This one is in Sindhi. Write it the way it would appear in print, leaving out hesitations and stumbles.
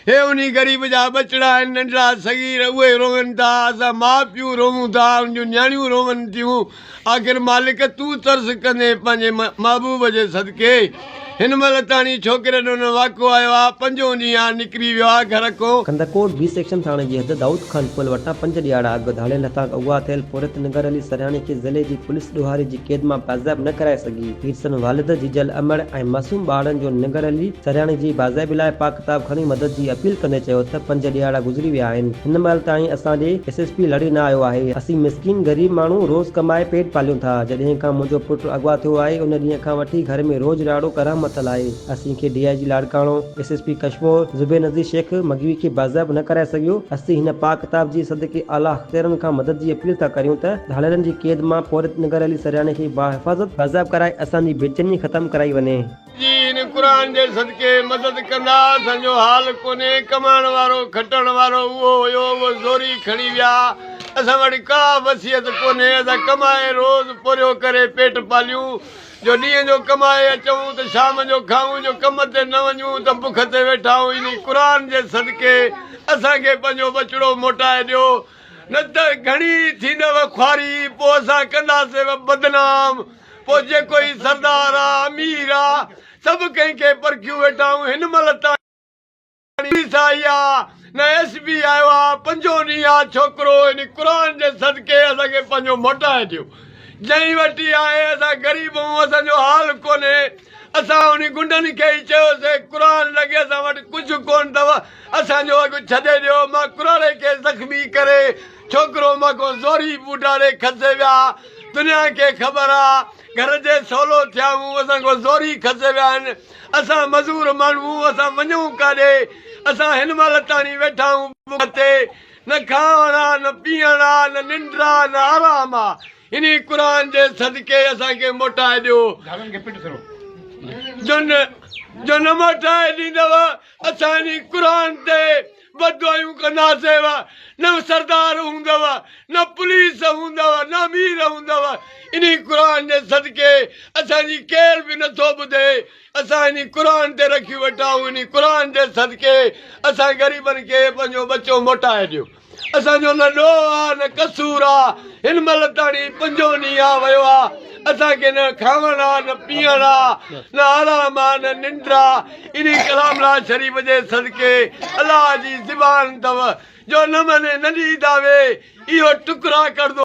هي انهي غريب جا ٻچڙا آهن ننڍڙا صغير اهي روئن ٿا اسان ماء پيء روئون ٿا ان جون نياڻيون روئن ٿيون آخر مالڪ تون ترس ڪندين پنهنجي محبوب جي صدقي هن مهل تاڻي ڇوڪري ڏنو واقعو آيو آ پنجون ڏينهن آ نڪري ويو آ گهر کون. ڪنڌڪوٽ بي سيڪشن ٿاڻي جي حد دائود خان پل وٽان پنج ڏهاڙا اڳ ڌاڙيل هٿان اغوا ٿيل پورهيت ننگر علي سرهاڻي کي ضلعي جي پوليس ڏوهاري جي قيد مان بازياب نه ڪرائي سگهي. پيرسن والد، جيجل امڙ ۽ معصوم ٻارڙن جو ننگر علي سرهاڻي جي بازيابي لاء پاڪ ڪتاب کڻي مدد جي اپيل ڪندي چيو ته پنج ڏهاڙا گذري ويا آهن هن مهل تائين اسان ڏي ايس ايس پي لڙي نه آيو آهي اسين مسڪين غريب ماڻهو روز ڪمائي پيٽ پاليون ٿا جڏهن کان منهنجو پٽ اغوا ٿيو آهي ان ڏينهن کان وٺي گهر ۾ روز راڙو ڪرهه متل آهي اسين کي D I G Larkana S S P Kashmore Zubair Nazir Shaikh Magri کي بازياب نه ڪرائي سگهيو اسين هن پاڪ ڪتاب جي صدقي اعليٰ اختيارن کان مدد جي اپيل ٿا ڪريون ته ڌاڙيلن جي قيد مان پورهيت نگر علي سرياڻي کي باحفاظت بازياب ڪرائي اسان جي بيچيني ختم ڪرائي وڃي. جي هن قرآن جي صدقي مدد ڪندا اسان جو حال ڪونهي ڪمائڻ وارو کٽڻ وارو اهو هيو اهو زوري کڻي ويا اسان وٽ ڪا وصيت ڪونهي اسان ڪمائي روز پورهيو ڪري پيٽ پاليون جو ڏينهن جو ڪمائي اچون ته شام جو کائون جو ڪم تي نه وڃون ته بک تي ويٺا آهيون انهي قرآن جي صدقي اسان کي پنهنجو ٻچڙو موٽائي ڏيو نه ته گهڻي ٿيندو خواري پوء اسان ڪنداسين بدنام پوء جيڪو هي سردار آ، امير آ، سڀ ڪنهن کي پرکيون ويٺا آهيون، هن مهل تائين پوليس آئي آ، نه ايس پي آيو آ، پنجون ڏينهن آ ڇوڪرو ان قرآن جي صدقي اسان کي پنهنجو موٽائي ڏيو، جنهن وٽ ئي آهي، اسان غريب آهيون، اسان جو حال ڪونهي، اسان انهي غنڊن کي ئي چيوسين قرآن لڳي اسان وٽ ڪجهه ڪونه اٿو، اسان جو اڳ ڇڏي ڏيو، مان ڪراڙي کي زخمي ڪري ڇوڪرو مان کان زوري ٻوٽاڙي کسي ويا، دنيا کي خبر آ گهر جي سولو ٿيا آهيون اسان کان زوري کسي ويا آهن اسان مزور ماڻهو اسان وڃون ڪاڏي اسان هن مهل تاڻي ويٺا آهيون بک تي نه کائڻ آ نه پيئڻ آ نه ننڊ آ نه آرام آ انهي قرآن جي صدقي اسان کي موٽائي ڏيو جو نه جو نه موٽائي ڏيندؤ اسان انهي قرآن تي بددعايون ڪنداسين نه سردار هوندؤ نه پوليس هوندؤ نه امير هوندؤ انهي قرآن جي صدقي اسان جي ڪير به نٿو ٻڌي اسان انهي قرآن تي رکيون ويٺا آهيون انهي قرآن جي صدقي اسان غريبن کي پنهنجو ٻچو موٽائي ڏيو اسان جو نه ڏوهه آ نه قصور آ هن مهل تاڻي پنجون ڏينهن آ ويو آ اسان کي نه کاوڻ آ نه پيئڻ آ نه آرام آ نه ننڊ آ انهي ڪلام الله شريف جي صدقي الله جي زبان اٿو جو نه مڃي نه ڏي دعوي اهو ٽڪرا ڪرندو.